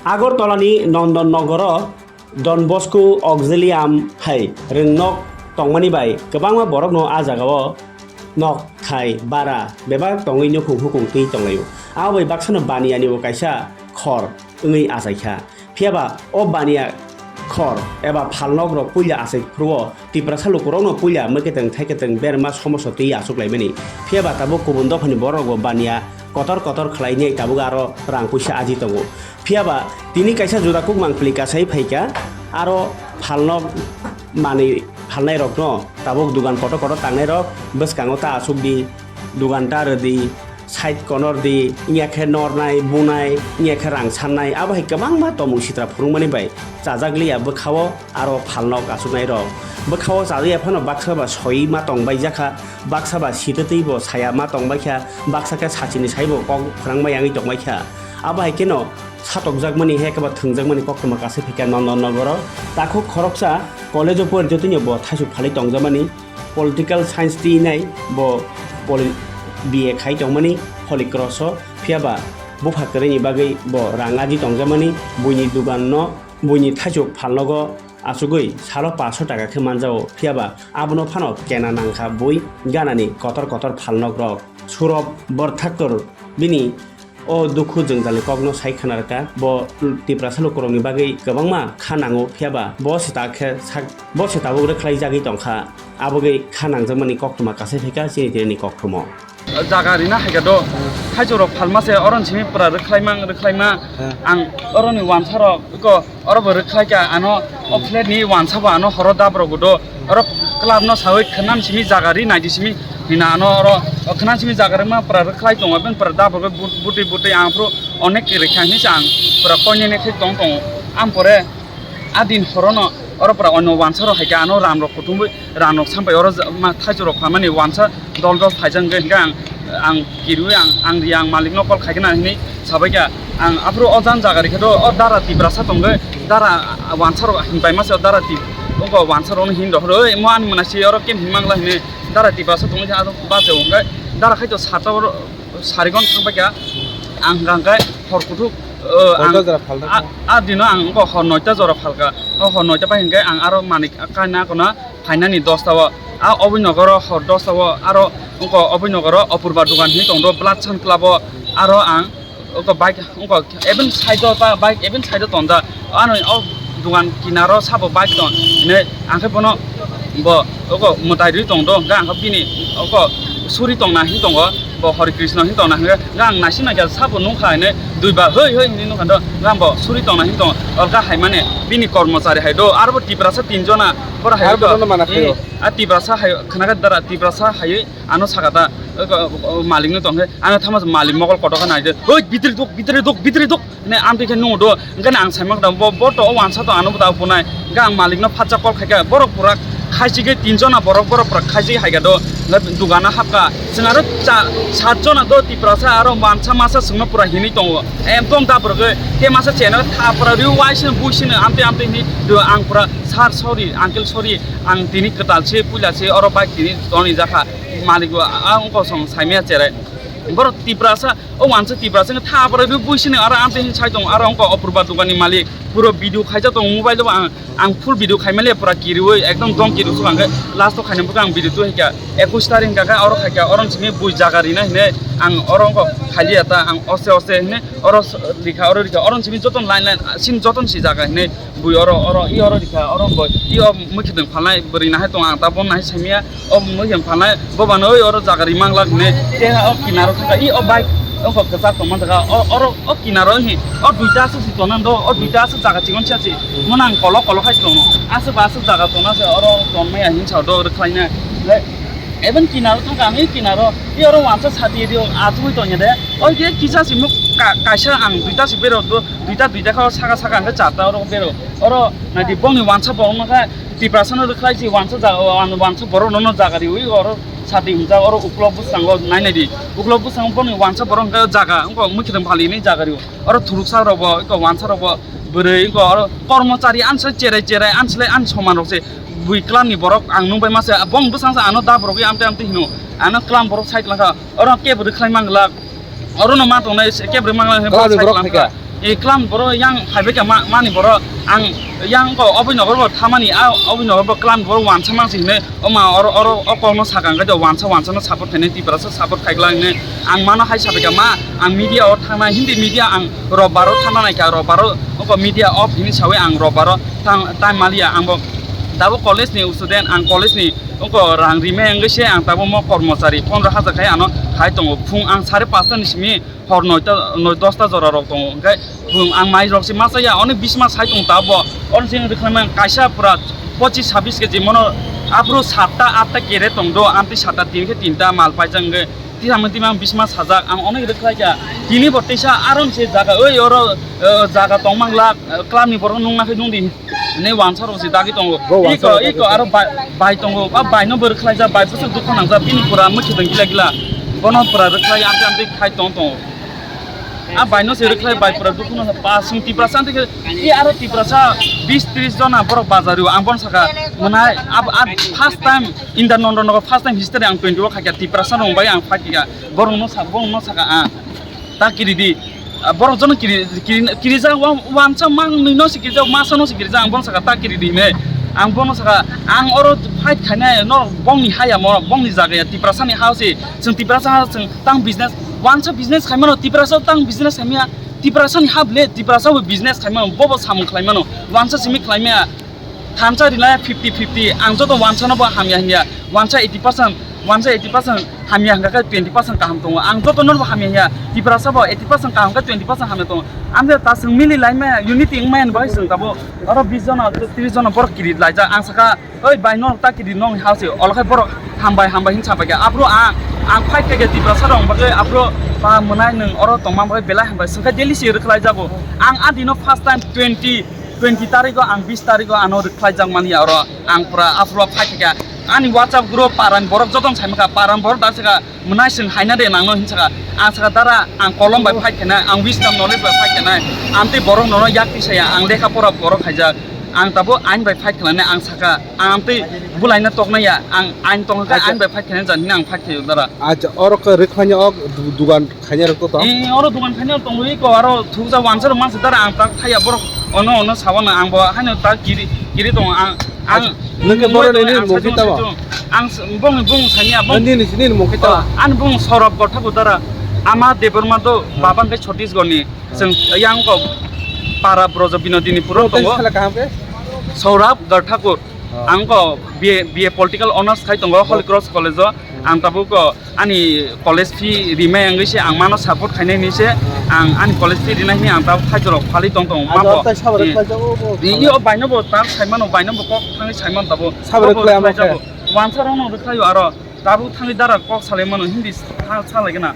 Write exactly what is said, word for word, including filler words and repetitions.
Agartala ni Nondon Nogoro Don Bosco Auxilium hai rwngnok tongmani bai kwbangma borokno a jagao nok thai bara bebak tongwi nukhung hukhung twi tonglaio. Abo bai baksano baniya ni bo kaisa khor wngwi achaikha. Phiyaba o baniya khor eba phalnok rok puila achai phuru o Tiprasa lukurokno puila mwketwng thaiketwng berma somoso twi achuklaimani. Phiyaba tabuk kubun dophani borok bo baniya kotor kotor khlainai tabuk aro rang puisa aji tongo. Phiyaba tini kaisa juda kukmang pli kasai phaikha, aro phalnok manwi phalnairokno tabuk dugan kotor kotor tangnairok bwskango ta achukdi, dugan ta rwdi, side corner di, wngya khe nornai, bunai, wngya khe rang sannai, abo hai kwbangma tongmung sitra phunukmani bai chajak liya bwkhao aro phalnok achuknairok. Bwkhao chajakya phano baksa ba soi ma tongbai jakha, baksa ba sitwtwi bo saya ma tongbaikha, baksa khe sachini sai bo kok phrangma yangwi tongbaikha. Abo hai kheno satokjakmani hai khe ba thwngjakmani koktwma kasai phaikha Nondon Nogoro. Takhuk khoroksa college-o pori jotoni bo thaisuk phalwi tongjakmani. Political Science twi nai bo poli-, B A khai tongmani Holy Cross-o, phiyaba bupha kwrwini bagwi bo rang aji tongjakmani, buini duganno, buini thaichuk phalnogo achugwi salo paanch sho taka khe manjao, phiyaba abono phano kena nangkha bui ganani kotor kotor phalnokrok. Surop Borthakur bini o dukhu jwngjalni kokno sai khna rwkha. Bo Tiprasa lukurokni bagwi kwbangma kha nango, phiyaba bo se ta khe sak-, bo se tabuk rwkhlai jagwi tongkha. Abogwi kha nangjakmani koktwma kasai phaikha chini tireni kokthumo. Jaga rina haikha do, thaichurok phalma se oroni simi pura rwkhlaima, rwkhlaima. Ang oroni wansarok ko Oro bo rwkhlai kha ano, o flat ni wansa bo ano horo dab rok bo do. Oro club no sawi khwnam simi jaga ri naidi simi hina ano oro o khwnam simi jaga rwma pura rwkhlai tongo, ben pura dab rok but-, butwi butwi ang phuru onek rikha hinwi se ang pura koinene khe tong tongo. Ampore a din horo no oro pura ono wansa rok hai khe ano ram rok kuthumwi ram rok sampai oro ja-, ma thaichuk rok phamani wansa dol dol phaijak hwnkhe, hwnkhe ang, ang kirui ang, ang ri ang malik no call khai khna hinwi sabai kha. Ang aphuru o jan jaga rikhe do, o dara Tiprasa tongkhe, dara wansa rok hinpai masa o dara Tip-, oko wansa rok no hin rok, "Oi, mo ani mwnasi oro kem hin mangla?" hinwi dara Tiprasa tongkhe, ado bacha hwnkhe dara khai to sata oro sarigon thang bai kha. Ang hwnkhe hor kuthuk, o, ang, noita jora phalna a, kha. A dino ang oko hor noita jora phalkha. O hor noita bai hwnkhe ang aro manik kaina kono phainani dosta o, a Oboi Nogoro hor dosta o, aro ungko Oboi Nogoro Apurba dugan hinwi tongdo, Blood Sun Club o, aro ang ungko bike ungko even side o ta bike even side o tonjak, ano o dugan kinaro sabo bike tong hinwi ang khe bono bo oko mwtai rwi tongdo, hwnkhe ang khe bini oko suri tongna hinwi tongo, bo Hare Krishna hinwi tongna hwnkhe, hwnkhe ang naising naikha sabo nukha hinwi duiba hoi hoi hinwi nukha do, hwnkhe ang bo suri tongna hinwi tongo, olka hai mane bini kormochari hai do, aro bo Tiprasa tinjona. Borok hai Aro ko, bono mana khaio? Eh, a Tiprasa hai khwnaga dara Tiprasa hai ano saka ta, eh, ko, o malik no tongkhe ano thama malik mokol kotoka nai de, "Oi, bitri duk, bitri duk, bitri duk," ne amtwi khe nungo do, hwnkhe ang saimang da, bo, bo to o wansa to ano da bunai, hwnkhe ang malik no phatsa call khaikha, borok pura khaisi khe tinjona borok, borok pura khaisi haikha do, hwnkhe dugana hapkha, chwng aro cha-, satjona do Tiprasa aro wansa masa chwngno pura hinwi tongo, em tong da borok khe masa cheno thapra riu waisino buisino amtwi amtwi hinwi do, ang pura Sir, sorry, uncle, sorry, ang tini kwtal se, puila se, oro bike tini tonwi jakha, malik bo, a, ungko song saimaya cherai. Borok Tiprasa, o wansa Tiprasa wngkha, tha borok bo buisini aro amtwi hin sai tongo, aro ungko Apurba dugan ni malik, puro video khaijak tongo mobile o, ang, ang full video khaimale pura kiriwi, ekdom dom kiri sukha, hwnkhe last o khaina bwkha ang video tu haikha, ekush tarik hwnkha khe oro khaikha, oro simi bui jaga rina hinwi ang oro ungko khailiya ta, ang ose ose hinwi oro s-, rikha, oro rikha, oro simi joto line line, sini joto si jaga hinwi. Bui oro, oro, i oro rikha, oro bo, i o mwkhitwng phalnai bwrwi nahai tong ang ta, bo nahai saimaya, o mwkhitwng phalnai, bo bano oi oro jaga ri manglak hinwi, te o kinaro thangkha, i o bike, o bo kwchak tongma jaga, o, oro, o kinaro hi, o duita aswk si tongna do, o duita aswk jaga chikon sia si, mono ang kolok kolok hai tongno, aswk ba aswk jaga tongna se, oro tongmaya hinsa do, oro khlaina, le, even kinaro thangkha, ang i kinaro, i oro wansa sati rio, atugui tongya de, o je kisa si muk ka-, kaisa ang duita si berok do, duita duita kha, o saka saka hwnkhe charta oro berok. Oro naidi bongni wansa borok no kha Tiprasa no rwkhlai si wansa jaga, wan-, wansa borok no, no jaga riwi oro sati hwnjak oro uklok bwskango nai naidi. Uklok bwskango bongni wansa borok hwnkhe jaga wngkha mwkhitwng phalini jaga riwi. Oro thuruksa rok bo, eko wansa rok bo bwrwi wngkha oro kormochari anse cherai cherai anse lai ani soman rok se bui klam ni borok ang nung bai ma se bong bwsang sa ano dab rogwi amte amte hino ano klam borok sai klang kha oro kebo rwkhlai mang glak. Oro no ma tongnai se kebo rwmang lang Kwlangni borok phaikha. Klan boro yang phaibai kha ma-, mani boro ang yang ko oboi nogor bo thamani a oboi nogor bo klan boro wansa mangsi hinui oma oro oro o kok no sakang khe wansa wansa no support khainai Tiprasa support khaikla hinui ang mano hai sabai kha ma ang media o thangnai Hindi media ang robbaro thangna naikha robbaro oko media off hinui sawi ang robbaro thang time maliya ang bo dabo college ni student ang college ni oko rang rimai wngwi se ang tabo mo kormochari pondro hajar khai ano khai tongo phung ang sare pasta ni simi hor noita noi dosta jora rok tongo hwnkhe bwng ang mai rok se masa ya oni bisma sai tong ta bo oni sini rwkhlai mang kaisa pura pochis sabis keji mono aphuru satta atta kere tong do amtwi satta tin khe tinta mal paijak hwnkhe tisa mung twi mang bisma sajak ang oni rwkhlai kha tini bo tisa aram se jaga oi oro jaga tong mang lak club ni borok nung nakhe nung di. Hwnwi wansa rok se dagi tongo. Iko iko aro bai tongo. A bai no bo rwkhlai jak bai bwswk dukhu nang jak bini pura mwkhwtwng gila gila. Bono pura rwkhlai amtwi amtwi khai tong tongo. A bai no se rwkhlai bai pura dukhu nang jak pa sung Tiprasa amtwi khe i aro Tiprasa bis tris jona borok bajario ang bono saka mwnai ab ab first time India nondo nogo first time history ang twenty o khaikha Tiprasa rong bai ang phai kha borok no sa borok no saka a. Ta kiri di. Ah, borok jono kiri kiri kiri ja wa wansa mang nui no si kiri ja masa no si kiri ja ang bono saka ta kiri di ne. Ang bono saka ang oro fight khainai no bongni haya mo bongni jaga ya Tiprasa ni ha si. Chwng Tiprasa ha chwng tang business wansa business khaimano Tiprasa tang business khaimya Tiprasa ni ha ble Tiprasa bo business khaimano bobo samung khlaimano wansa simi khlaimya. Thansa rinai fifty fifty ang joto wansano bo hamya hanya wansa eighty percent wansa eighty percent hamya hingka khe twenty percent kaham tongo ang joto no bo hamya hanya Tiprasa bo eighty percent kaham khe twenty percent hamya tongo ang je ta chwng mili lai maya unity wng maya ni bagwi chwng tabo oro bis jona tris jona borok kiri laijak ang saka oi bai no ta kiri nong ha se olo khai borok hambai hambai hin sabai khe aphuru ang ang fight khe Tiprasa rok bagwi aphuru ba mwnai nwng oro tongma bagwi belai hambai chwng khe daily se rwkhlai jago ang a dino first time twenty twenty tarigo ang bis tarigo ano rwkhlai jak mani oro ang pura aphuru fight kha ani WhatsApp group paran borok joto sai maka paran borok da saka mwnai sing haina de nangno hin saka ang saka dara ang kolom bai fight khana ang wisdom knowledge bai fight khana ang tei borok nono yak tisaya ang lekha pora borok khaijak ang tabo ain bai fight khana ang saka ang tei bulaina toknaya ang ain tong kha ain bai fight khana jan hin ang fight khayo dara. Acha oro khe rwkhlai ni ok dugan Khaina rok to tong? Eh, oro dugan khaina rok tongo, iko aro thukjak wansa rok mansa dara ang tak thaya borok ono ono sabana ang bo haino tak kiri kiri tongo ang ang nwng khe borok nini mung khe tamo? Ang bong bong sanya bong. Nini nini mung khe tamo? Ang bong Saurabh Gorthakur dara ama Debbarma do baba khe Chhattisgarh ni. Chwng yang ko para brojo Binodini puro tongo. Saurabh Gorthakur. Ang ko B A, B A Political Honours khai tongo Holy Cross College o. Ang tabuk ko ani college fee rimai wngwi se ang mano support khainai hinwi se ang ani college fee rinai hinwi ang tabuk khaijorok phalwi tong tongo. Mabo. Iyo baino bo tar saimano baino bo kok thangwi saimano tabuk. Wansa rokno rwkhlaio aro tabuk thangwi dara kok salaimano hindi sa laigena.